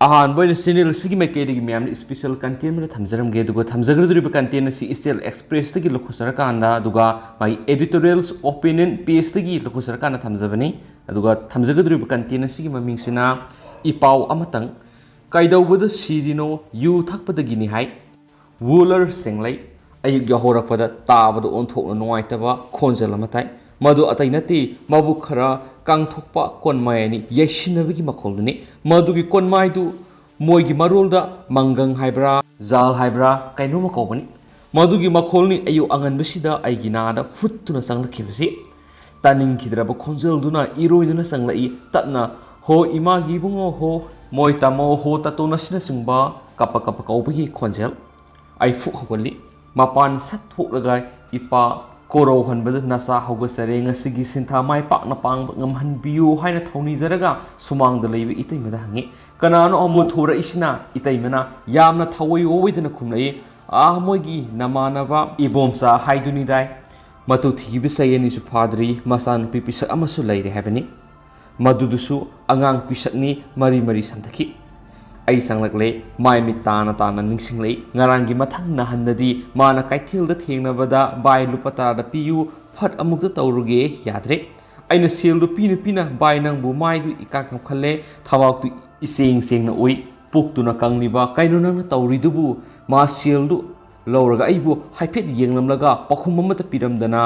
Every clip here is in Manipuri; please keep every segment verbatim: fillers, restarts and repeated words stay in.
ꯑꯍꯥꯟꯕ ꯑꯣꯏꯅ ꯆꯦꯅꯦꯜ ꯑꯁꯤꯒꯤ ꯃꯥꯏꯀꯩꯗꯒꯤ ꯃꯌꯥꯝꯅ ꯏꯁꯄꯤꯁꯦꯜ ꯀꯟꯇꯦꯟ ꯑꯃ ꯊꯝꯖꯔꯝꯒꯦ꯫ ꯑꯗꯨꯒ ꯊꯝꯖꯒꯗꯧꯔꯤꯕ ꯀꯟꯇꯦꯟ ꯑꯁꯤ ꯏꯁꯇꯦꯜ ꯑꯦꯛꯁꯄ꯭ꯔꯦꯁꯇꯒꯤ ꯂꯧꯈꯠꯆꯔꯀꯥꯟꯗ, ꯑꯗꯨꯒ ꯃꯥꯒꯤ editorials opinion ꯄꯦꯖꯇꯒꯤ ꯂꯧꯈꯠꯆꯔꯀꯥꯟꯗ ꯊꯝꯖꯕꯅꯤ꯫ ꯑꯗꯨꯒ ꯊꯝꯖꯒꯗꯧꯔꯤꯕ ꯀꯟꯇꯦꯟ ꯑꯁꯤꯒꯤ ꯃꯃꯤꯡꯁꯤꯅ "ꯏꯄꯥꯎ ꯑꯃꯇꯪ"꯫ "ꯀꯩꯗꯧꯕꯗ ꯁꯤꯔꯤꯅꯣ? ꯌꯨ ꯊꯛꯄꯗꯒꯤꯅꯤ" ꯍꯥꯏ꯫ ꯋꯨꯂꯔ ꯁꯦꯡꯂꯩ꯫ ꯑꯌꯨꯛ ꯌꯥꯍꯧꯔꯛꯄꯗ ꯇꯥꯕꯗ ꯑꯣꯟꯊꯣꯛꯅ ꯅꯨꯡꯉꯥꯏꯇꯕ ꯈꯣꯟꯖꯦꯜ ꯑꯃ ꯇꯥꯏ꯫ ꯃꯗꯨ ꯑꯇꯩ ꯅꯠꯇꯦ, ꯃꯕꯨꯛ ꯈꯔ ꯀꯥꯡꯊꯣꯛꯄ ꯀꯣꯟꯃꯥꯏ ꯑꯅꯤ ꯌꯩꯁꯤꯟꯅꯕꯒꯤ ꯃꯈꯣꯜꯗꯨꯅꯤ꯫ ꯃꯗꯨꯒꯤ ꯀꯣꯟꯃꯥꯏꯗꯨ ꯃꯣꯏꯒꯤ ꯃꯔꯣꯜꯗ ꯃꯪꯒꯪ ꯍꯥꯏꯕ꯭ꯔꯥ, ꯖꯥꯜ ꯍꯥꯏꯕ꯭ꯔꯥ, ꯀꯩꯅꯣꯝꯃ ꯀꯧꯕꯅꯤ꯫ ꯃꯗꯨꯒꯤ ꯃꯈꯣꯜꯅꯤ ꯑꯌꯨꯛ ꯑꯉꯟꯕꯁꯤꯗ ꯑꯩꯒꯤ ꯅꯥꯗ ꯍꯨꯠꯇꯨꯅ ꯆꯪꯂꯛꯈꯤꯕꯁꯤ꯫ ꯇꯥꯅꯤꯡꯈꯤꯗ꯭ꯔꯕ ꯈꯣꯟꯖꯦꯜꯗꯨꯅ ꯏꯔꯣꯏꯗꯨꯅ ꯆꯪꯂꯛꯏ꯫ ꯇꯞꯅ, "ꯍꯣ ꯏꯃꯥꯒꯤ ꯏꯕꯨꯡꯉꯣ, ꯍꯣ ꯃꯣꯏ ꯇꯥꯃꯣ, ꯍꯣ ꯇꯥꯇꯣꯟ" ꯑꯁꯤꯅꯆꯤꯡꯕ ꯀꯞꯄ ꯀꯞꯄ ꯀꯧꯕꯒꯤ ꯈꯣꯟꯖꯦꯜ꯫ ꯑꯩ ꯐꯨꯛ ꯍꯧꯒꯠꯂꯤ꯫ ꯃꯄꯥꯟ ꯁꯠ ꯊꯣꯛꯂꯒ ꯏꯄꯥ ꯀꯣꯔꯧ ꯍꯟꯕꯗ "ꯅꯆꯥ ꯍꯧꯒꯠꯆꯔꯦ, ꯉꯁꯤꯒꯤ ꯁꯤꯟꯊꯥ ꯃꯥꯏ ꯄꯥꯛꯅ ꯄꯥꯡꯕ ꯉꯝꯍꯟꯕꯤꯌꯨ" ꯍꯥꯏꯅ ꯊꯧꯅꯤꯖꯔꯒ ꯁꯨꯃꯥꯡꯗ ꯂꯩꯕ ꯏꯇꯩꯃꯗ ꯍꯪꯉꯤ꯫ "ꯀꯅꯥꯅꯣ ꯑꯃꯨꯛ ꯊꯣꯔꯛꯏꯁꯤꯅ?" ꯏꯇꯩꯃꯅ ꯌꯥꯝꯅ ꯊꯑꯣꯏ ꯑꯣꯏꯗꯅ ꯈꯨꯝꯂꯛꯏ꯫ "ꯑꯥ, ꯃꯣꯏꯒꯤ ꯅꯃꯥꯟꯅꯕ ꯏꯕꯣꯝꯆꯥ ꯍꯥꯏꯗꯨꯅꯤꯗꯥꯏ꯫ ꯃꯇꯨ ꯊꯤꯈꯤꯕ ꯆꯍꯤ ꯑꯅꯤꯁꯨ ꯐꯥꯗ꯭ꯔꯤ, ꯃꯆꯥꯅꯨꯄꯤ ꯄꯤꯁꯛ ꯑꯃꯁꯨ ꯂꯩꯔꯦ ꯍꯥꯏꯕꯅꯤ꯫ ꯃꯗꯨꯗꯨꯁꯨ ꯑꯉꯥꯡ ꯄꯤꯁꯛꯅꯤ", ꯃꯔꯤ ꯃꯔꯤ ꯁꯝꯊꯈꯤ꯫ ꯑꯩ ꯆꯪꯂꯛꯂꯦ꯫ ꯃꯥꯏ ꯃꯤꯠ ꯇꯥꯅ ꯇꯥꯅ ꯅꯤꯡꯁꯤꯡꯂꯛꯏ꯫ ꯉꯔꯥꯡꯒꯤ ꯃꯊꯪ ꯅꯍꯟꯗꯗꯤ ꯃꯥꯅ ꯀꯩꯊꯦꯜꯗ ꯊꯦꯡꯅꯕꯗ "ꯚꯥꯏ, ꯂꯨꯄꯥ ꯇꯔꯥꯗ ꯄꯤꯌꯨ, ꯐꯠ ꯑꯃꯨꯛꯇ ꯇꯧꯔꯨꯒꯦ", ꯌꯥꯗ꯭ꯔꯦ꯫ ꯑꯩꯅ ꯁꯦꯜꯗꯨ ꯄꯤꯅ ꯄꯤꯅ "ꯚꯥꯏ, ꯅꯪꯕꯨ ꯃꯥꯏꯗꯨ ꯏꯀꯥ ꯀꯥꯝꯈꯠꯂꯦ, ꯊꯕꯥꯛꯇꯨ ꯏꯁꯦꯡ ꯁꯦꯡꯅ ꯎꯏ, ꯄꯨꯛꯇꯨꯅ ꯀꯪꯂꯤꯕ, ꯀꯩꯅꯣ ꯅꯪꯅ ꯇꯧꯔꯤꯗꯨꯕꯨ?" ꯃꯥ ꯁꯦꯜꯗꯨ ꯂꯧꯔꯒ ꯑꯩꯕꯨ ꯍꯥꯏꯐꯦꯠ ꯌꯦꯡꯂꯝꯂꯒ ꯄꯥꯎꯈꯨꯝ ꯑꯃꯠꯇ ꯄꯤꯔꯝꯗꯅ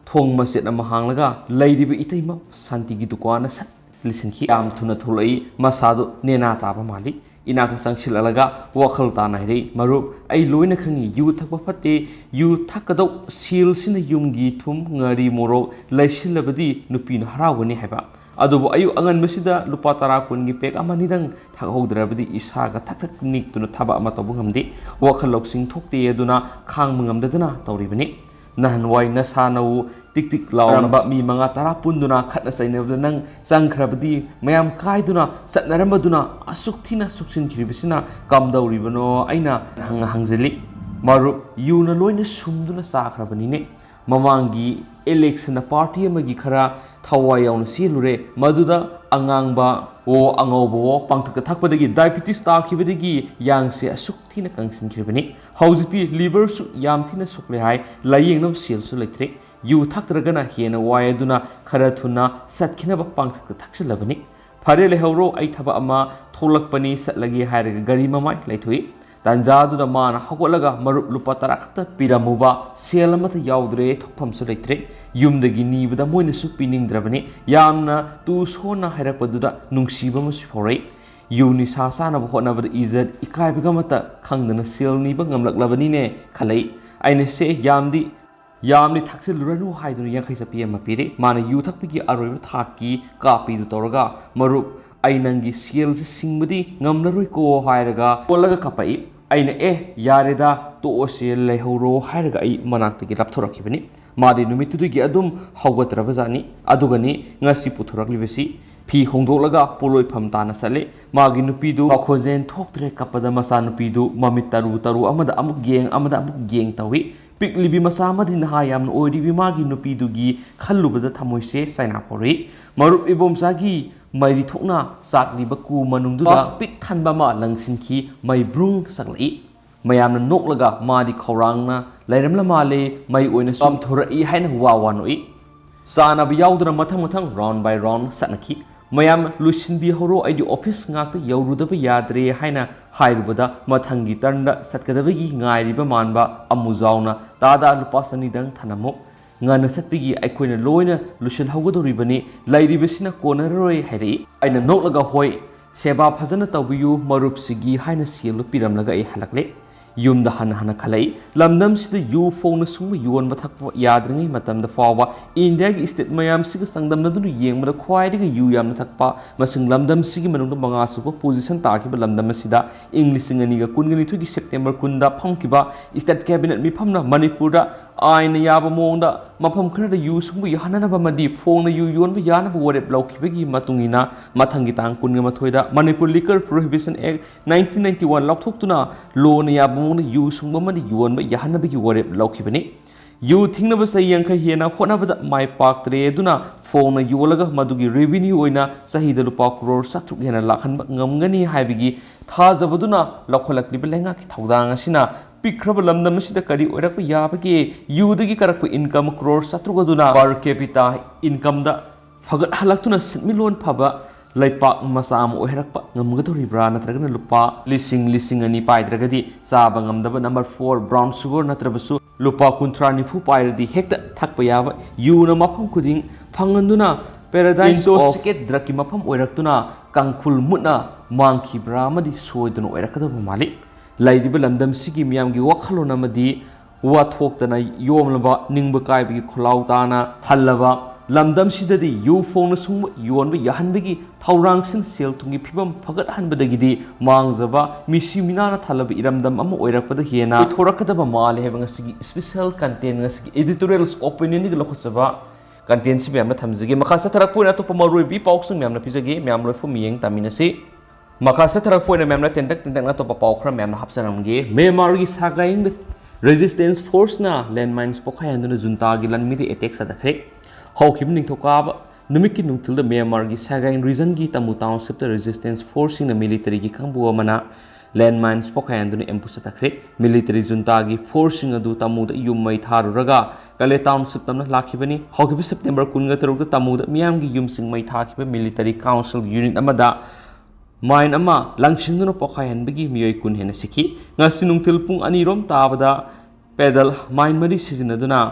ꯊꯣꯡ ꯃꯆꯦꯠ ꯑꯃ ꯍꯥꯡꯂꯒ ꯂꯩꯔꯤꯕ ꯏꯇꯩꯃ ꯁꯥꯟꯇꯤꯒꯤ ꯗꯨꯀꯥꯟꯗ ꯁꯠ ꯂꯤꯁꯤꯟꯈꯤ꯫ ꯌꯥꯝ ꯊꯨꯅ ꯊꯣꯛꯂꯛꯏ꯫ ꯃꯁꯥꯗꯨ ꯅꯦꯅꯥ ꯇꯥꯕ ꯃꯥꯜꯂꯤ꯫ ꯏꯅꯥꯛꯇ ꯆꯪꯁꯤꯜꯂꯛꯂꯒ ꯋꯥꯈꯜ ꯇꯥꯅ ꯍꯥꯏꯔꯛꯏ, "ꯃꯔꯨꯞ, ꯑꯩ ꯂꯣꯏꯅ ꯈꯪꯏ꯫ ꯌꯨ ꯊꯛꯄ ꯐꯠꯇꯦ꯫ ꯌꯨ ꯊꯛꯀꯗꯧ ꯁꯦꯜꯁꯤꯅ ꯌꯨꯝꯒꯤ ꯊꯨꯝ, ꯉꯥꯔꯤ, ꯃꯣꯔꯣꯛ ꯂꯩꯁꯤꯜꯂꯕꯗꯤ ꯅꯨꯄꯤꯅ ꯍꯔꯥꯎꯒꯅꯤ ꯍꯥꯏꯕ꯫ ꯑꯗꯨꯕꯨ ꯑꯌꯨꯛ ꯑꯉꯟꯕꯁꯤꯗ ꯂꯨꯄꯥ ꯇꯔꯥ ꯀꯨꯟꯒꯤ ꯄꯦꯛ ꯑꯃꯅꯤꯗꯪ ꯊꯛꯍꯧꯗ꯭ꯔꯕꯗꯤ ꯏꯁꯥꯒ ꯊꯛ ꯊꯛ ꯅꯤꯛꯇꯨꯅ ꯊꯕꯛ ꯑꯃ ꯇꯧꯕ ꯉꯝꯗꯦ꯫ ꯋꯥꯈꯜ ꯂꯧꯁꯤꯡ ꯊꯣꯛꯇꯦ꯫ ꯑꯗꯨꯅ ꯈꯥꯡꯕ ꯉꯝꯗꯗꯅ ꯇꯧꯔꯤꯕꯅꯤ꯫ ꯅꯍꯥꯟꯋꯥꯏ ꯅꯁꯥ ꯅꯎ ꯇꯤꯛ ꯇꯤꯛ ꯂꯥꯎꯔꯝꯕ ꯃꯤ ꯃꯉꯥ ꯇꯔꯥ ꯄꯨꯟꯗꯨꯅ ꯈꯠꯅ ꯆꯩꯅꯕꯗ ꯅꯪ ꯆꯪꯈ꯭ꯔꯕꯗꯤ ꯃꯌꯥꯝ ꯀꯥꯏꯗꯨꯅ ꯆꯠꯅꯔꯝꯕꯗꯨꯅ ꯑꯁꯨꯛ ꯊꯤꯅ ꯁꯨꯛꯆꯤꯟꯈꯤꯔꯤꯕꯁꯤꯅ ꯀꯝꯗꯧꯔꯤꯕꯅꯣ?" ꯑꯩꯅ ꯍꯪ-, ꯍꯪꯖꯤꯜꯂꯤ꯫ "ꯃꯔꯨꯞ, ꯌꯨꯅ ꯂꯣꯏꯅ ꯁꯨꯝꯗꯨꯅ ꯆꯥꯈ꯭ꯔꯕꯅꯤꯅꯦ꯫ ꯃꯃꯥꯡꯒꯤ ꯏꯂꯦꯛꯁꯟꯗ ꯄꯥꯔꯇꯤ ꯑꯃꯒꯤ ꯈꯔ ꯊꯋꯥꯏ ꯌꯥꯎꯅ ꯆꯦꯜꯂꯨꯔꯦ꯫ ꯃꯗꯨꯗ ꯑꯉꯥꯡꯕ ꯑꯣ ꯑꯉꯧꯕ ꯑꯣ ꯄꯥꯡꯊꯛꯇ ꯊꯛꯄꯗꯒꯤ ꯗꯥꯏꯕꯤꯇꯤꯁ ꯇꯥꯈꯤꯕꯗꯒꯤ ꯌꯥꯡꯁꯦ ꯑꯁꯨꯛ ꯊꯤꯅ ꯀꯪꯁꯤꯟꯈ꯭ꯔꯤꯕꯅꯤ꯫ ꯍꯧꯖꯤꯛꯇꯤ ꯂꯤꯚꯔꯁꯨ ꯌꯥꯝ ꯊꯤꯅ ꯁꯣꯛꯂꯦ ꯍꯥꯏ꯫ ꯂꯥꯏꯌꯦꯡꯅꯕ ꯁꯦꯜꯁꯨ ꯂꯩꯇ꯭ꯔꯦ꯫ ꯌꯨ ꯊꯛꯇ꯭ꯔꯒꯅ ꯍꯦꯟꯅ ꯋꯥꯏ ꯑꯗꯨꯅ ꯈꯔ ꯊꯨꯅ ꯆꯠꯈꯤꯅꯕ ꯄꯥꯡꯊꯛꯇ ꯊꯛꯆꯤꯜꯂꯕꯅꯤ꯫ "ꯐꯔꯦ, ꯂꯩꯍꯧꯔꯣ, ꯑꯩ ꯊꯕꯛ ꯑꯃ ꯊꯣꯛꯂꯛꯄꯅꯤ, ꯆꯠꯂꯒꯦ" ꯍꯥꯏꯔꯒ ꯒꯥꯔꯤ ꯃꯃꯥꯏ ꯂꯩꯊꯣꯛꯏ꯫ ꯇꯥꯟꯖꯥꯗꯨꯗ ꯃꯥꯅ ꯍꯧꯒꯠꯂꯒ ꯃꯔꯨꯞ ꯂꯨꯄꯥ ꯇꯔꯥ ꯈꯛꯇ ꯄꯤꯔꯝꯃꯨꯕ ꯁꯦꯜ ꯑꯃꯠꯇ ꯌꯥꯎꯗ꯭ꯔꯦ, ꯊꯣꯛꯐꯝꯁꯨ ꯂꯩꯇ꯭ꯔꯦ꯫ ꯌꯨꯝꯗꯒꯤ ꯅꯤꯕꯗ ꯃꯣꯏꯅꯁꯨ ꯄꯤꯅꯤꯡꯗ꯭ꯔꯕꯅꯤ꯫ ꯌꯥꯝꯅ ꯇꯨ ꯁꯣꯟꯅ ꯍꯥꯏꯔꯛꯄꯗꯨꯗ ꯅꯨꯡꯁꯤꯕ ꯑꯃꯁꯨ ꯐꯥꯎꯔꯛꯏ꯫ ꯌꯨ ꯅꯤꯁꯥ ꯆꯥꯅꯕ ꯍꯣꯠꯅꯕꯗ ꯏꯖꯠ ꯏꯀꯥꯏꯕꯒ ꯑꯃꯠꯇ ꯈꯪꯗꯅ ꯁꯦꯜ ꯅꯤꯕ ꯉꯝꯂꯛꯂꯕꯅꯤꯅꯦ ꯈꯜꯂꯛꯏ꯫ ꯑꯩꯅ "ꯁꯦ, ꯌꯥꯝꯗꯤ ꯌꯥꯝꯅ ꯊꯛꯆꯤꯜꯂꯨꯔꯅꯨ" ꯍꯥꯏꯗꯨꯅ ꯌꯥꯡꯈꯩ ꯆꯠꯄꯤ ꯑꯃ ꯄꯤꯔꯦ꯫ ꯃꯥꯅ ꯌꯨ ꯊꯛꯄꯒꯤ ꯑꯔꯣꯏꯕ ꯊꯥꯛꯀꯤ ꯀꯥꯞꯄꯤꯗꯨ ꯇꯧꯔꯒ, "ꯃꯔꯨꯞ, ꯑꯩ ꯅꯪꯒꯤ ꯁꯦꯜꯁꯤ ꯁꯤꯡꯕꯗꯤ ꯉꯝꯂꯔꯣꯏꯀꯣ" ꯍꯥꯏꯔꯒ ꯀꯣꯜꯂꯒ ꯀꯥꯞꯄꯛꯏ꯫ ꯑꯩꯅ "ꯑꯦ, ꯌꯥꯔꯦꯗ, ꯇꯣꯛꯑꯁꯦ, ꯂꯩꯍꯧꯔꯣ" ꯍꯥꯏꯔꯒ ꯑꯩ ꯃꯅꯥꯛꯇꯒꯤ ꯂꯥꯞꯊꯣꯔꯛꯈꯤꯕꯅꯤ꯫ ꯃꯥꯗꯤ ꯅꯨꯃꯤꯠꯇꯨꯗꯒꯤ ꯑꯗꯨꯝ ꯍꯧꯒꯠꯇ꯭ꯔꯕꯖꯥꯠꯅꯤ꯫ ꯑꯗꯨꯒꯅꯤ ꯉꯁꯤ ꯄꯨꯊꯣꯔꯛꯂꯤꯕꯁꯤ꯫ ꯐꯤ ꯍꯣꯡꯗꯣꯛꯂꯒ ꯄꯣꯠꯂꯣꯏꯐꯝ ꯇꯥꯅ ꯆꯠꯂꯦ꯫ ꯃꯥꯒꯤ ꯅꯨꯄꯤꯗꯨ ꯃꯈꯣꯟꯖꯦꯜ ꯊꯣꯛꯇ꯭ꯔꯦ꯫ ꯀꯞꯄꯗ ꯃꯆꯥ ꯅꯨꯄꯤꯗꯨ ꯃꯃꯤꯠ ꯇꯔꯨ ꯇꯔꯨ, ꯑꯃꯗ ꯑꯃꯨꯛ ꯌꯦꯡ, ꯑꯃꯗ ꯑꯃꯨꯛ ꯌꯦꯡ ꯇꯧꯏ꯫ ꯄꯤꯛꯂꯤꯕꯤ ꯃꯆꯥ ꯑꯃꯗꯤ ꯅꯍꯥ ꯌꯥꯝꯅ ꯑꯣꯏꯔꯤꯕꯤ ꯃꯥꯒꯤ ꯅꯨꯄꯤꯗꯨꯒꯤ ꯈꯜꯂꯨꯕꯗ ꯊꯃꯣꯏꯁꯦ ꯆꯥꯏꯅꯥ ꯐꯥꯎꯔꯛꯏ꯫ ꯃꯔꯨꯞ ꯏꯕꯣꯝꯆꯥꯒꯤ ꯃꯩꯔꯤ ꯊꯣꯛꯅ ꯆꯥꯛꯂꯤꯕ ꯀꯨ ꯃꯅꯨꯡꯗꯨꯗ ꯒ꯭ꯂꯥꯁ ꯄꯤꯛ ꯊꯟꯕ ꯑꯃ ꯂꯪꯁꯤꯟꯈꯤ꯫ ꯃꯩ ꯕ꯭ꯔꯨꯡ ꯁꯛꯂꯛꯏ꯫ ꯃꯌꯥꯝꯅ ꯅꯣꯛꯂꯒ ꯃꯥꯗꯤ ꯈꯧꯔꯥꯡꯅ ꯂꯩꯔꯝꯂ ꯃꯥꯜꯂꯦ, ꯃꯩ ꯑꯣꯏꯅ ꯆꯥꯝꯊꯣꯔꯛꯏ ꯍꯥꯏꯅ ꯋꯥ ꯋꯥ ꯅꯣꯛꯏ꯫ ꯆꯥꯅꯕ ꯌꯥꯎꯗꯅ ꯃꯊꯪ ꯃꯊꯪ round by round ꯆꯠꯅꯈꯤ꯫ "ꯃꯌꯥꯝ ꯂꯣꯏꯁꯤꯟꯕꯤꯍꯧꯔꯣ, ꯑꯩꯗꯤ ꯑꯣꯐꯤꯁ ꯉꯥꯛꯇ ꯌꯧꯔꯨꯗꯕ ꯌꯥꯗ꯭ꯔꯦ" ꯍꯥꯏꯅ ꯍꯥꯏꯔꯨꯕꯗ ꯃꯊꯪꯒꯤ turnꯗ ꯆꯠꯀꯗꯕꯒꯤ ꯉꯥꯏꯔꯤꯕ ꯃꯥꯟꯕ ꯑꯃꯨꯖꯥꯎꯅ "ꯇꯥꯗ, ꯂꯨꯄꯥ ꯆꯅꯤꯗꯪ ꯊꯅꯝꯃꯨ꯫ ꯉꯟꯅ ꯆꯠꯄꯒꯤ ꯑꯩꯈꯣꯏꯅ ꯂꯣꯏꯅ ꯂꯣꯏꯁꯤꯜꯍꯧꯒꯗꯧꯔꯤꯕꯅꯤ, ꯂꯩꯔꯤꯕꯁꯤꯅ ꯀꯣꯟꯅꯔꯔꯣꯏ" ꯍꯥꯏꯔꯛꯏ꯫ ꯑꯩꯅ ꯅꯣꯛꯂꯒ "ꯍꯣꯏ, ꯁꯦꯕꯥ ꯐꯖꯅ ꯇꯧꯕꯤꯌꯨ ꯃꯔꯨꯞꯁꯤꯒꯤ" ꯍꯥꯏꯅ ꯁꯦꯜꯗꯨ ꯄꯤꯔꯝꯂꯒ ꯑꯩ ꯍꯜꯂꯛꯂꯦ꯫ ꯌꯨꯝꯗ ꯍꯟꯅ ꯍꯟꯅ ꯈꯜꯂꯛꯏ꯫ ꯂꯝꯗꯝꯁꯤꯗ ꯌꯨ ꯐꯣꯡꯅ ꯁꯨꯡꯕ ꯌꯣꯟꯕ ꯊꯛꯄ ꯌꯥꯗ꯭ꯔꯤꯉꯩ ꯃꯇꯝꯗ ꯐꯥꯎꯕ ꯏꯟꯗꯤꯌꯥꯒꯤ state ꯃꯌꯥꯝꯁꯤꯒ ꯆꯥꯡꯗꯝꯅꯗꯨꯅ ꯌꯦꯡꯕꯗ ꯈ꯭ꯋꯥꯏꯗꯒꯤ ꯌꯨ ꯌꯥꯝꯅ ꯊꯛꯄ ꯑꯃꯁꯨꯡ ꯂꯝꯗꯝꯁꯤꯒꯤ ꯃꯅꯨꯡꯗ ꯃꯉꯥꯁꯨꯕ position ꯇꯥꯈꯤꯕ ꯂꯝꯗꯝ ꯑꯁꯤꯗ ꯏꯪ ꯂꯤꯁꯤꯡ ꯑꯅꯤꯒ ꯀꯨꯟꯒ ꯅꯤꯊꯣꯏꯒꯤ September ꯀꯨꯟꯗ ꯐꯝꯈꯤꯕ state cabinet ꯃꯤꯐꯝꯅ ꯃꯅꯤꯄꯨꯔꯗ ꯑꯥꯏꯟꯅ ꯌꯥꯕ ꯃꯑꯣꯡꯗ ꯃꯐꯝ ꯈꯔꯗ ꯌꯨ ꯁꯨꯡꯕ ꯌꯥꯍꯟꯅꯅꯕ ꯑꯃꯗꯤ ꯐꯣꯡꯅ ꯌꯨ ꯌꯣꯟꯕ ꯌꯥꯅꯕ ꯋꯥꯔꯦꯞ ꯂꯧꯈꯤꯕꯒꯤ ꯃꯇꯨꯡ ꯏꯟꯅ ꯃꯊꯪꯒꯤ ꯇꯥꯡ ꯀꯨꯟꯒ ꯃꯥꯊꯣꯏꯗ Manipur Liquor Prohibition Act nineteen ninety one ꯂꯥꯎꯊꯣꯛꯇꯨꯅ ꯂꯣꯅ ꯌꯥꯕ ꯃꯑꯣꯡꯗ ꯌꯨ ꯁꯨꯡꯕ ꯑꯃꯗꯤ ꯌꯣꯟꯕ ꯌꯥꯍꯟꯅꯕꯒꯤ ꯋꯥꯔꯦꯞ ꯂꯧꯈꯤꯕꯅꯤ꯫ ꯌꯨ ꯊꯤꯡꯅꯕ ꯆꯍꯤ ꯌꯥꯡꯈꯩ ꯍꯦꯟꯅ ꯍꯣꯠꯅꯕꯗ ꯃꯥꯏ ꯄꯥꯛꯇ꯭ꯔꯦ ꯑꯗꯨꯅ ꯐꯣꯡꯅ ꯌꯣꯜꯂꯒ ꯃꯗꯨꯒꯤ revenue ꯑꯣꯏꯅ ꯆꯍꯤꯗ ꯂꯨꯄꯥ ꯀ꯭ꯔꯣꯔ ꯆꯥꯇ꯭ꯔꯨꯛ ꯍꯦꯟꯅ ꯂꯥꯛꯍꯟꯕ ꯉꯝꯒꯅꯤ ꯍꯥꯏꯕꯒꯤ ꯊꯥꯖꯕꯗꯨꯅ ꯂꯧꯈꯠꯂꯛꯂꯤꯕ ꯂꯩꯉꯥꯛꯀꯤ ꯊꯧꯗꯥꯡ ꯑꯁꯤꯅ ꯄꯤꯛꯈ꯭ꯔꯕ ꯂꯝꯗꯝ ꯑꯁꯤꯗ ꯀꯔꯤ ꯑꯣꯏꯔꯛꯄ ꯌꯥꯕꯒꯦ? ꯌꯨꯗꯒꯤ ꯀꯥꯔꯛꯄ income ꯀ꯭ꯔꯣꯔ ꯆꯥꯇ꯭ꯔꯨꯛ ꯑꯗꯨꯅ per capita incomeꯗ ꯐꯒꯠꯍꯜꯂꯛꯇꯨꯅ ꯁꯦꯟꯃꯤꯠꯂꯣꯟ ꯐꯕ ꯂꯩꯄꯥꯛ ꯃꯆꯥ ꯑꯃ ꯑꯣꯏꯍꯜꯂꯛꯄ ꯉꯝꯒꯗꯧꯔꯤꯕ꯭ꯔꯥ? ꯅꯠꯇ꯭ꯔꯒꯅ ꯂꯨꯄꯥ ꯂꯤꯁꯤꯡ, ꯂꯤꯁꯤꯡ ꯑꯅꯤ ꯄꯥꯏꯗ꯭ꯔꯒꯗꯤ ꯆꯥꯕ ꯉꯝꯗꯕ number four brown sugar ꯅꯠꯇ꯭ꯔꯕꯁꯨ ꯂꯨꯄꯥ ꯀꯨꯟꯊ꯭ꯔꯥ ꯅꯤꯐꯨ ꯄꯥꯏꯔꯗꯤ ꯍꯦꯛꯇ ꯊꯛꯄ ꯌꯥꯕ ꯌꯨꯅ ꯃꯐꯝ ꯈꯨꯗꯤꯡ ꯐꯪꯍꯟꯗꯨꯅ paradise of intoxicate drugꯀꯤ ꯃꯐꯝ ꯑꯣꯏꯔꯛꯇꯨꯅ ꯀꯥꯡꯈꯨꯜ ꯃꯨꯠꯅ ꯃꯥꯡꯈꯤꯕ꯭ꯔꯥ ꯑꯃꯗꯤ ꯁꯣꯏꯗꯅ ꯑꯣꯏꯔꯛꯀꯗꯕ ꯃꯥꯜꯂꯤ꯫ ꯂꯩꯔꯤꯕ ꯂꯝꯗꯝꯁꯤꯒꯤ ꯃꯤꯌꯥꯝꯒꯤ ꯋꯥꯈꯜꯂꯣꯟ ꯑꯃꯗꯤ ꯋꯥꯊꯣꯛꯇꯅ ꯌꯣꯝꯂꯕ ꯅꯤꯡꯕ ꯀꯥꯏꯕꯒꯤ ꯈꯣꯜꯂꯥꯎ ꯇꯥꯅ ꯊꯜꯂꯕ ꯂꯝꯗꯝꯁꯤꯗꯗꯤ ꯌꯨ ꯐꯣꯡꯅ ꯁꯨꯡꯕ ꯌꯣꯟꯕ ꯌꯥꯍꯟꯕꯒꯤ ꯊꯧꯔꯥꯡꯁꯤꯅ ꯁꯦꯜ ꯊꯨꯝꯒꯤ ꯐꯤꯕꯝ ꯐꯒꯠꯍꯟꯕꯗꯒꯤꯗꯤ ꯃꯥꯡꯖꯕ ꯃꯤꯁꯤ ꯃꯤꯅꯥꯅ ꯊꯜꯂꯕ ꯏꯔꯝꯗꯝ ꯑꯃ ꯑꯣꯏꯔꯛꯄꯗ ꯍꯦꯟꯅ ꯑꯣꯏꯊꯣꯔꯛꯀꯗꯕ ꯃꯥꯜꯂꯦ ꯍꯥꯏꯕ ꯉꯁꯤꯒꯤ special content, ꯉꯁꯤꯒꯤ editorials opinionꯗꯒꯤ ꯂꯧꯈꯠꯆꯕ contentꯁꯤ ꯃꯌꯥꯝꯅ ꯊꯝꯖꯒꯦ꯫ ꯃꯈꯥ ꯆꯠꯊꯔꯛꯄ ꯑꯣꯏꯅ ꯑꯇꯣꯞꯄ ꯃꯔꯨꯑꯣꯏꯕ ꯏ ꯄꯥꯎꯁꯤꯡ ꯃꯌꯥꯝꯅ ꯄꯤꯖꯒꯦ꯫ ꯃꯌꯥꯝ ꯂꯣꯏꯐꯝ ꯃꯤꯠꯌꯦꯡ ꯇꯥꯃꯤꯟꯅꯁꯤ꯫ ꯃꯈꯥ ꯆꯠꯊꯔꯛꯄ ꯑꯣꯏꯅ ꯃꯌꯥꯝꯅ ꯇꯦꯟꯇꯛ ꯇꯦꯟꯇꯛꯅ ꯑꯇꯣꯞꯄ ꯄꯥꯎ ꯈꯔ ꯃꯌꯥꯝꯅ ꯍꯥꯞꯆꯔꯝꯒꯦ꯫ ꯃ꯭ꯌꯥꯟꯃꯥꯔꯒꯤ ꯁꯒꯥꯏꯡꯗ resistance forceꯅ landmines ꯄꯣꯈꯥꯏꯍꯟꯗꯨꯅ ꯖꯨꯟꯇꯥꯒꯤ ꯂꯥꯟꯃꯤꯗ attack ꯆꯠꯊꯈ꯭ꯔꯦ꯫ ꯍꯧꯈꯤꯕ ꯅꯤꯡꯊꯧꯀꯥꯕ ꯅꯨꯃꯤꯠꯀꯤ ꯅꯨꯡꯊꯤꯜꯗ ꯃ꯭ꯌꯥꯟꯃꯥꯔꯒꯤ ꯁꯒꯥꯏꯡ regionꯒꯤ ꯇꯃꯨ townshipꯇ resistance forceꯁꯤꯡꯅ militaryꯒꯤ ꯀꯥꯡꯕꯨ ꯑꯃꯅ landmines ꯄꯣꯈꯥꯏꯍꯟꯗꯨꯅ ambush ꯆꯠꯊꯈ꯭ꯔꯦ꯫ Military ꯖꯨꯟꯇꯥꯒꯤ forceꯁꯤꯡ ꯑꯗꯨ ꯇꯃꯨꯗ ꯌꯨꯝ ꯃꯩ ꯊꯥꯔꯨꯔꯒ ꯀꯂꯦ township ꯇꯝꯅ ꯂꯥꯛꯈꯤꯕꯅꯤ꯫ ꯍꯧꯈꯤꯕ September ꯀꯨꯟꯒ ꯇꯔꯨꯛꯇ ꯇꯃꯨꯗ ꯃꯤꯌꯥꯝꯒꯤ ꯌꯨꯝꯁꯤꯡ ꯃꯩ ꯊꯥꯈꯤꯕ military council unit ꯑꯃꯗ mine ꯑꯃ ꯂꯪꯁꯤꯟꯗꯨꯅ ꯄꯣꯈꯥꯏꯍꯟꯕꯒꯤ ꯃꯤꯑꯣꯏ ꯀꯨꯟ ꯍꯦꯟꯅ ꯁꯤꯈꯤ꯫ ꯉꯁꯤ ꯅꯨꯡꯊꯤꯜ ꯄꯨꯡ ꯑꯅꯤꯔꯣꯝ ꯇꯥꯕꯗ pedal mine ꯃꯔꯤ ꯁꯤꯖꯤꯟꯅꯗꯨꯅ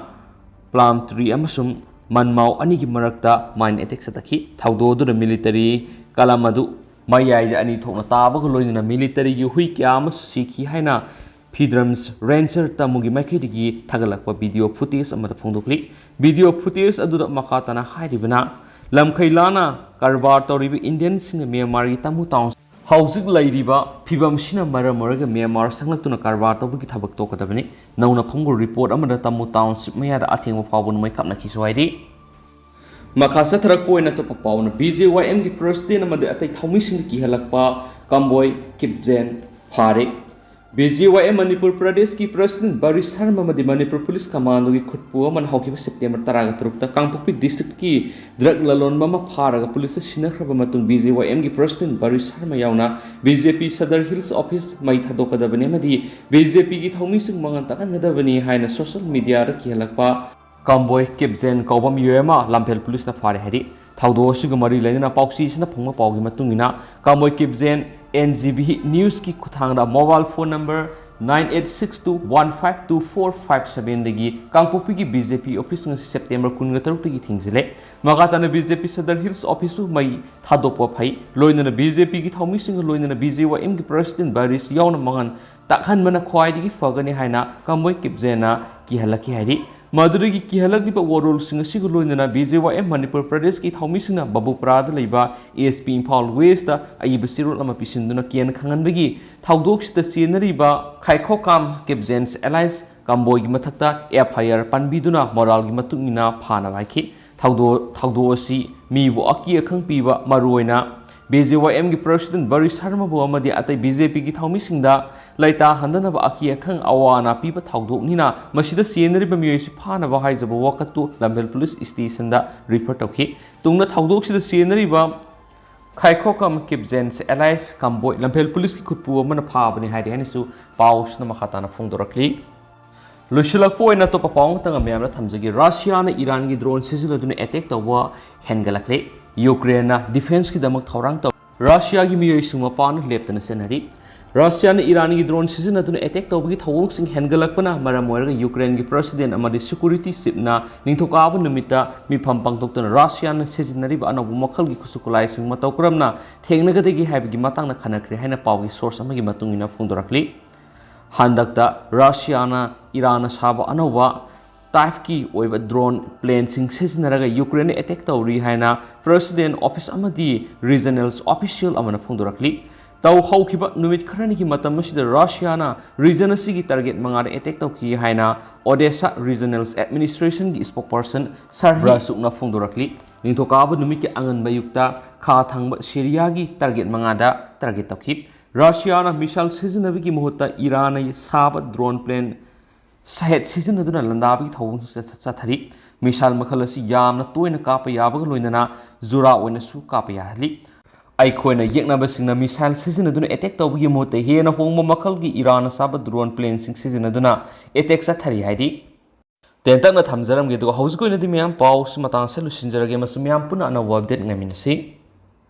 palm tree ꯑꯃꯁꯨꯡ ꯃꯟꯃꯥꯎ ꯑꯅꯤꯒꯤ ꯃꯔꯛꯇ mine attack ꯆꯠꯊꯈꯤ꯫ ꯊꯧꯗꯣꯛ ꯑꯗꯨꯗ military ꯀꯂꯝ ꯑꯗꯨ ꯃꯌꯥꯏꯗ ꯑꯅꯤ ꯊꯣꯛꯅ ꯇꯥꯕꯒ ꯂꯣꯏꯅꯅ militaryꯒꯤ ꯍꯨꯏ ꯀꯌꯥ ꯑꯃꯁꯨ ꯁꯤꯈꯤ ꯍꯥꯏꯅ Pheidram's ranger ꯇꯃꯨꯒꯤ ꯃꯥꯏꯀꯩꯗꯒꯤ ꯊꯥꯒꯠꯂꯛꯄ video footage ꯑꯃꯗ ꯐꯣꯡꯗꯣꯛꯂꯤ꯫ Video footage ꯑꯗꯨꯗ ꯃꯈꯥ ꯇꯥꯅ ꯍꯥꯏꯔꯤꯕꯅ, ꯂꯝꯈꯩ ꯂꯥꯟꯅ ꯀꯔꯕꯥꯔ ꯇꯧꯔꯤꯕ Indianꯁꯤꯡꯅ ꯃ꯭ꯌꯥꯟꯃꯥꯔꯒꯤ ꯇꯃꯨ town ꯍꯧꯖꯤꯛ ꯂꯩꯔꯤꯕ ꯐꯤꯕꯝꯁꯤꯅ ꯃꯔꯝ ꯑꯣꯏꯔꯒ ꯃ꯭ꯌꯥꯟꯃꯥꯔ ꯆꯪꯂꯛꯇꯨꯅ ꯀꯔꯕꯥꯔ ꯇꯧꯕꯒꯤ ꯊꯕꯛ ꯇꯣꯛꯀꯗꯕꯅꯤ꯫ ꯅꯧꯅ ꯐꯣꯡꯕ report ꯑꯃꯗ ꯇꯃꯨ township ꯃꯌꯥꯗ ꯑꯊꯦꯡꯕ ꯐꯥꯎꯕ ꯅꯣꯡꯃꯩ ꯀꯥꯞꯅꯈꯤꯁꯨ ꯍꯥꯏꯔꯤ꯫ ꯃꯈꯥ ꯆꯠꯊꯔꯛꯄ ꯑꯣꯏꯅ ꯑꯇꯣꯞꯄ ꯄꯥꯎꯅ, BJYMꯒꯤ president ꯑꯃꯗꯤ ꯑꯇꯩ ꯊꯧꯃꯤꯁꯤꯡꯗ ꯀꯤꯍꯜꯂꯛꯄ convoy Kipgen ꯐꯥꯔꯦ꯫ ꯕꯤ ꯖꯦ ꯋꯥꯏ ꯑꯦꯝ ꯃꯅꯤꯄꯨꯔ ꯄ꯭ꯔꯗꯦꯁꯀꯤ ꯄ꯭ꯔꯁꯤꯗꯦꯟ ꯕꯔꯤ ꯁꯔꯃ ꯑꯃꯗꯤ ꯃꯅꯤꯄꯨꯔ ꯄꯨꯂꯤꯁ ꯀꯃꯥꯟꯗꯣꯒꯤ ꯈꯨꯠꯄꯨ ꯑꯃꯅ ꯍꯧꯈꯤꯕ ꯁꯦꯞꯇꯦꯝꯕꯔ ꯇꯔꯥꯒ ꯇꯔꯨꯛꯇ ꯀꯥꯡꯄꯣꯛꯄꯤ ꯗꯤꯁꯇ꯭ꯔꯤꯛꯀꯤ ꯗ꯭ꯔꯒ ꯂꯂꯣꯟꯕ ꯑꯃ ꯐꯥꯔꯒ ꯄꯨꯂꯤꯁꯇ ꯁꯤꯟꯅꯈ꯭ꯔꯕ ꯃꯇꯨꯡ ꯕꯤ ꯖꯦ ꯋꯥꯏ ꯑꯦꯝꯒꯤ ꯄ꯭ꯔꯁꯤꯗꯦꯟ ꯕꯔꯤ ꯁꯔꯃ ꯌꯥꯎꯅ ꯕꯤ ꯖꯦ ꯄꯤ ꯁꯗꯔ ꯍꯤꯜꯁ ꯑꯣꯐꯤꯁ ꯃꯩ ꯊꯥꯗꯣꯛꯀꯗꯕꯅꯤ ꯑꯃꯗꯤ ꯕꯤ ꯖꯦ ꯄꯤꯒꯤ ꯊꯧꯃꯤꯁꯤꯡ ꯃꯉꯥꯜ ꯇꯥꯛꯍꯟꯒꯗꯕꯅꯤ ꯍꯥꯏꯅ ꯁꯣꯁꯤꯌꯦꯜ ꯃꯤꯗꯤꯌꯥꯗ ꯀꯤꯍꯜꯂꯛꯄ ꯀꯥꯝꯕꯣꯏ ꯀꯤꯞꯖꯦꯟ ꯀꯧꯕ ꯃꯤꯑꯣꯏ ꯑꯃ ꯂꯝꯐꯦꯜ ꯄꯨꯂꯤꯁꯅ ꯐꯥꯔꯦ ꯍꯥꯏꯔꯤ꯫ ꯊꯧꯗꯣꯛ ꯑꯁꯤꯒ ꯃꯔꯤ ꯂꯩꯅꯅ ꯄꯥꯎꯆꯦꯁꯤꯅ ꯐꯪꯕ ꯄꯥꯎꯒꯤ ꯃꯇꯨꯡ ꯏꯟꯅ, ꯀꯥꯝꯕꯣꯏ ꯀꯤꯞꯖꯦꯟ ꯑꯦꯟ ꯖꯤ ꯕꯤ ꯅ꯭ꯌꯨꯁꯀꯤ ꯈꯨꯠꯊꯥꯡꯗ mobile phone number nine eight six two one five two four five seven ꯗꯒꯤ ꯀꯥꯡꯄꯣꯛꯄꯤꯒꯤ ꯕꯤ ꯖꯦ ꯄꯤ ꯑꯣꯐꯤꯁ ꯉꯁꯤ ꯁꯦꯞꯇꯦꯝꯕꯔ ꯀꯨꯟꯒ ꯇꯔꯨꯛꯇꯒꯤ ꯊꯤꯡꯖꯤꯜꯂꯦ꯫ ꯃꯈꯥ ꯇꯥꯅ ꯕꯤ ꯖꯦ ꯄꯤ ꯁꯗꯔ ꯍꯤꯜꯁ ꯑꯣꯐꯤꯁꯁꯨ ꯃꯩ ꯊꯥꯗꯣꯛꯄ ꯐꯩ꯫ ꯂꯣꯏꯅꯅ ꯕꯤ ꯖꯦ ꯄꯤꯒꯤ ꯊꯧꯃꯤꯁꯤꯡꯒ ꯂꯣꯏꯅꯅ ꯕꯤ ꯖꯦ ꯋꯥꯏ ꯑꯦꯝꯒꯤ ꯄ꯭ꯔꯁꯤꯗꯦꯟ ꯕꯔꯤꯁ ꯌꯥꯎꯅ ꯃꯉꯥꯜ ꯇꯥꯛꯍꯟꯕꯅ ꯈ꯭ꯋꯥꯏꯗꯒꯤ ꯐꯒꯅꯤ ꯍꯥꯏꯅ ꯀꯥꯝꯕꯣꯏ ꯀꯤꯞꯖꯦꯟꯅ ꯀꯤꯍꯜꯂꯛꯈꯤ ꯍꯥꯏꯔꯤ꯫ ꯃꯗꯨꯗꯒꯤ ꯀꯤꯍꯜꯂꯛꯂꯤꯕ ꯋꯥꯔꯣꯜꯁꯤꯡ ꯑꯁꯤꯒ ꯂꯣꯏꯅꯅ ꯕꯤ ꯖꯦ ꯋꯥꯏ ꯑꯦꯝ ꯃꯅꯤꯄꯨꯔ ꯄ꯭ꯔꯗꯦꯁꯀꯤ ꯊꯧꯃꯤꯁꯤꯡꯅ ꯕꯕꯨꯄꯨꯔꯥꯗ ꯂꯩꯕ A S P Imphal west ꯑꯏꯕ ꯆꯦꯔꯣꯜ ꯑꯃ ꯄꯤꯁꯤꯟꯗꯨꯅ ꯀꯤꯍꯟ ꯈꯪꯍꯟꯕꯒꯤ ꯊꯧꯗꯣꯛꯁꯤꯗ ꯆꯦꯟꯅꯔꯤꯕ ꯈꯥꯏꯈꯣꯀꯥꯝ ꯀꯤꯞꯖꯦꯟꯁ ꯑꯦꯂꯥꯏꯁ ꯀꯥꯝꯕꯣꯏꯒꯤ ꯃꯊꯛꯇ ꯑꯦꯐ ꯑꯥꯏ ꯑꯥꯔ ꯄꯥꯟꯕꯤꯗꯨꯅ ꯃꯣꯔꯥꯜꯒꯤ ꯃꯇꯨꯡ ꯏꯟꯅ ꯐꯥꯅꯕ ꯍꯥꯏꯈꯤ꯫ ꯊꯧꯗꯣꯛ ꯊꯧꯗꯣꯛ ꯑꯁꯤ ꯃꯤꯕꯨ ꯑꯀꯤ ꯑꯈꯪ ꯄꯤꯕ, ꯃꯔꯨꯑꯣꯏꯅ ꯕꯤ ꯖꯦ ꯋꯥꯏ ꯑꯦꯝꯒꯤ ꯄ꯭ꯔꯁꯤꯗꯦꯟ ꯕꯔꯤ ꯁꯔꯃꯕꯨ ꯑꯃꯗꯤ ꯑꯇꯩ ꯕꯤ ꯖꯦ ꯄꯤꯒꯤ ꯊꯧꯃꯤꯁꯤꯡꯗ ꯂꯩꯇꯥꯍꯟꯗꯅꯕ ꯑꯀꯤ ꯑꯈꯪ ꯑꯋꯥ ꯑꯅꯥ ꯄꯤꯕ ꯊꯧꯗꯣꯛꯅꯤꯅ, ꯃꯁꯤꯗ ꯆꯦꯟꯅꯔꯤꯕ ꯃꯤꯑꯣꯏ ꯑꯁꯤ ꯐꯥꯅꯕ ꯍꯥꯏꯖꯕ ꯋꯥꯀꯠꯇꯨ ꯂꯝꯐꯦꯜ ꯄꯨꯂꯤꯁ ꯁ꯭ꯇꯦꯁꯟꯗ ꯔꯤꯐꯔ ꯇꯧꯈꯤ꯫ ꯇꯨꯡꯗ ꯊꯧꯗꯣꯛꯁꯤꯗ ꯆꯦꯟꯅꯔꯤꯕ ꯈꯥꯏꯈꯣꯀꯝ ꯀꯤꯞꯖꯦꯟꯁ ꯑꯦꯂꯥꯏꯁ ꯀꯥꯝꯕꯣꯏ ꯂꯝꯐꯦꯜ ꯄꯨꯂꯤꯁꯀꯤ ꯈꯨꯠꯄꯨ ꯑꯃꯅ ꯐꯥꯕꯅꯤ ꯍꯥꯏꯔꯦ ꯍꯥꯏꯅꯁꯨ ꯄꯥꯎꯁꯤꯅ ꯃꯈꯥ ꯇꯥꯅ ꯐꯣꯡꯗꯣꯔꯛꯂꯤ꯫ ꯂꯣꯏꯁꯤꯜꯂꯛꯄ ꯑꯣꯏꯅ ꯑꯇꯣꯞꯄ ꯄꯥꯎ ꯑꯃꯇꯪ ꯃꯌꯥꯝꯗ ꯊꯝꯖꯒꯦ꯫ ꯔꯁꯤꯌꯥꯅ ꯏꯔꯥꯟꯒꯤ ꯗ꯭ꯔꯣꯟ ꯁꯤꯖꯤꯟꯅꯗꯨꯅ ꯑꯦꯇꯦꯛ ꯇꯧꯕ ꯍꯦꯟꯒꯠꯂꯛꯂꯦ꯫ ꯌꯨꯀ꯭ꯔꯦꯟꯅ ꯗꯤꯐꯦꯟꯁꯀꯤꯗꯃꯛ ꯊꯧꯔꯥꯡ ꯇꯧ ꯔꯁꯤꯌꯥꯒꯤ ꯃꯤꯑꯣꯏꯁꯤꯡ ꯃꯄꯥꯟ ꯂꯦꯞꯇꯅ ꯆꯦꯟꯅꯔꯤ꯫ ꯔꯁꯤꯌꯥꯅ ꯏꯔꯥꯟꯒꯤ ꯗ꯭ꯔꯣꯟ ꯁꯤꯖꯤꯟꯅꯗꯨꯅ ꯑꯦꯇꯦꯛ ꯇꯧꯕꯒꯤ ꯊꯧꯑꯣꯡꯁꯤꯡ ꯍꯦꯟꯒꯠꯂꯛꯄꯅ ꯃꯔꯝ ꯑꯣꯏꯔꯒ ꯌꯨꯀ꯭ꯔꯦꯟꯒꯤ ꯄ꯭ꯔꯁꯤꯗꯦꯟ ꯑꯃꯗꯤ ꯁꯦꯀ꯭ꯌꯨꯔꯤꯇꯤ ꯆꯤꯞꯅ ꯅꯤꯡꯊꯧꯀꯥꯕ ꯅꯨꯃꯤꯠꯇ ꯃꯤꯐꯝ ꯄꯥꯡꯊꯣꯛꯇꯨꯅ ꯔꯁꯤꯌꯥꯅ ꯁꯤꯖꯤꯟꯅꯔꯤꯕ ꯑꯅꯧꯕ ꯃꯈꯜꯒꯤ ꯈꯨꯠꯁꯨ ꯈꯨꯠꯂꯥꯏꯁꯤꯡ ꯃꯇꯧ ꯀꯔꯝꯅ ꯊꯦꯡꯅꯒꯗꯒꯦ ꯍꯥꯏꯕꯒꯤ ꯃꯇꯥꯡꯗ ꯈꯟꯅꯈ꯭ꯔꯦ ꯍꯥꯏꯅ ꯄꯥꯎꯒꯤ ꯁꯣꯔꯁ ꯑꯃꯒꯤ ꯃꯇꯨꯡ ꯏꯟꯅ ꯐꯣꯡꯗꯣꯔꯛꯂꯤ꯫ ꯍꯟꯗꯛꯇ ꯔꯁꯤꯌꯥꯅ ꯏꯔꯥꯟꯅ ꯁꯥꯕ ꯑꯅꯧꯕ ꯇꯥꯏꯞꯀꯤ ꯑꯣꯏꯕ ꯗ꯭ꯔꯣꯟ ꯄ꯭ꯂꯦꯟꯁꯤꯡ ꯁꯤꯖꯤꯟꯅꯔꯒ ꯌꯨꯀ꯭ꯔꯦꯟꯗ ꯑꯦꯇꯦꯛ ꯇꯧꯔꯤ ꯍꯥꯏꯅ ꯄ꯭ꯔꯁꯤꯗꯦꯟ ꯑꯣꯐꯤꯁ ꯑꯃꯗꯤ ꯔꯤꯖꯅꯦꯜꯁ ꯑꯣꯐꯤꯁꯤꯌꯦꯜ ꯑꯃꯅ ꯐꯣꯡꯗꯣꯔꯛꯂꯤ꯫ ꯇꯧ ꯍꯧꯈꯤꯕ ꯅꯨꯃꯤꯠ ꯈꯔꯅꯤꯒꯤ ꯃꯇꯝ ꯑꯁꯤꯗ ꯔꯁꯤꯌꯥꯅ ꯔꯤꯖꯟ ꯑꯁꯤꯒꯤ ꯇꯥꯔꯒꯦꯠ ꯃꯉꯥꯗ ꯑꯦꯇꯦꯛ ꯇꯧꯈꯤ ꯍꯥꯏꯅ ꯑꯣꯗꯦꯁꯥ ꯔꯤꯖꯅꯦꯜꯁ ꯑꯦꯗꯃꯤꯅꯤꯁꯇ꯭ꯔꯦꯁꯟꯒꯤ ꯁ꯭ꯄꯣꯛꯄꯔꯁꯟ ꯁꯔꯍꯤ ꯕ꯭ꯔꯥꯁꯨꯛꯅ ꯐꯣꯡꯗꯣꯔꯛꯂꯤ꯫ ꯅꯤꯡꯊꯧꯀꯥꯕ ꯅꯨꯃꯤꯠꯀꯤ ꯑꯉꯟꯕ ꯑꯌꯨꯛꯇ ꯈꯥ ꯊꯪꯕ ꯁꯤꯔꯤꯌꯥꯒꯤ ꯇꯥꯔꯒꯦꯠ ꯃꯉꯥꯗ ꯇꯥꯔꯒꯦꯠ ꯇꯧꯈꯤ꯫ ꯔꯁꯤꯌꯥꯅ ꯃꯤꯁꯥꯏꯜ ꯁꯤꯖꯤꯟꯅꯕꯒꯤ ꯃꯍꯨꯠꯇ ꯏꯔꯥꯟꯅ ꯁꯥꯕ ꯗ꯭ꯔꯣꯟ ꯄ꯭ꯂꯦꯟ ꯁꯍꯦꯗ ꯁꯤꯖꯤꯟꯅꯗꯨꯅ ꯂꯥꯟꯗꯥꯕꯒꯤ ꯊꯧꯑꯣꯡ ꯆꯠꯊꯔꯤ꯫ ꯃꯤꯁꯥꯏꯜ ꯃꯈꯜ ꯑꯁꯤ ꯌꯥꯝꯅ ꯇꯣꯏꯅ ꯀꯥꯞꯄ ꯌꯥꯕꯒ ꯂꯣꯏꯅꯅ ꯖꯨꯔꯥ ꯑꯣꯏꯅꯁꯨ ꯀꯥꯞꯄ ꯌꯥꯍꯜꯂꯤ꯫ ꯑꯩꯈꯣꯏꯅ ꯌꯦꯛꯅꯕꯁꯤꯡꯅ ꯃꯤꯁꯥꯏꯜ ꯁꯤꯖꯤꯟꯅꯗꯨꯅ ꯑꯦꯇꯦꯛ ꯇꯧꯕꯒꯤ ꯃꯍꯨꯠꯇ ꯍꯦꯟꯅ ꯍꯣꯡꯕ ꯃꯈꯜꯒꯤ ꯏꯔꯥꯟꯅ ꯁꯥꯕ ꯗ꯭ꯔꯣꯟ ꯄ꯭ꯂꯦꯟꯁꯤꯡ ꯁꯤꯖꯤꯟꯅꯗꯨꯅ ꯑꯦꯇꯦꯛ ꯆꯠꯊꯔꯤ ꯍꯥꯏꯔꯤ꯫ ꯇꯦꯟꯇꯛꯅ ꯊꯝꯖꯔꯝꯒꯦ, ꯑꯗꯨꯒ ꯍꯧꯖꯤꯛ ꯑꯣꯏꯅꯗꯤ ꯃꯌꯥꯝ ꯄꯥꯎꯁꯤ ꯃꯇꯥꯡꯁꯤꯗ ꯂꯣꯏꯁꯤꯟꯖꯔꯒꯦ꯫ ꯃꯁꯤ ꯃꯌꯥꯝ ꯄꯨꯟꯅ ꯑꯅꯧꯕ ꯑꯞꯗꯦꯠ ꯉꯥꯏꯃꯤꯟꯅꯁꯤ꯫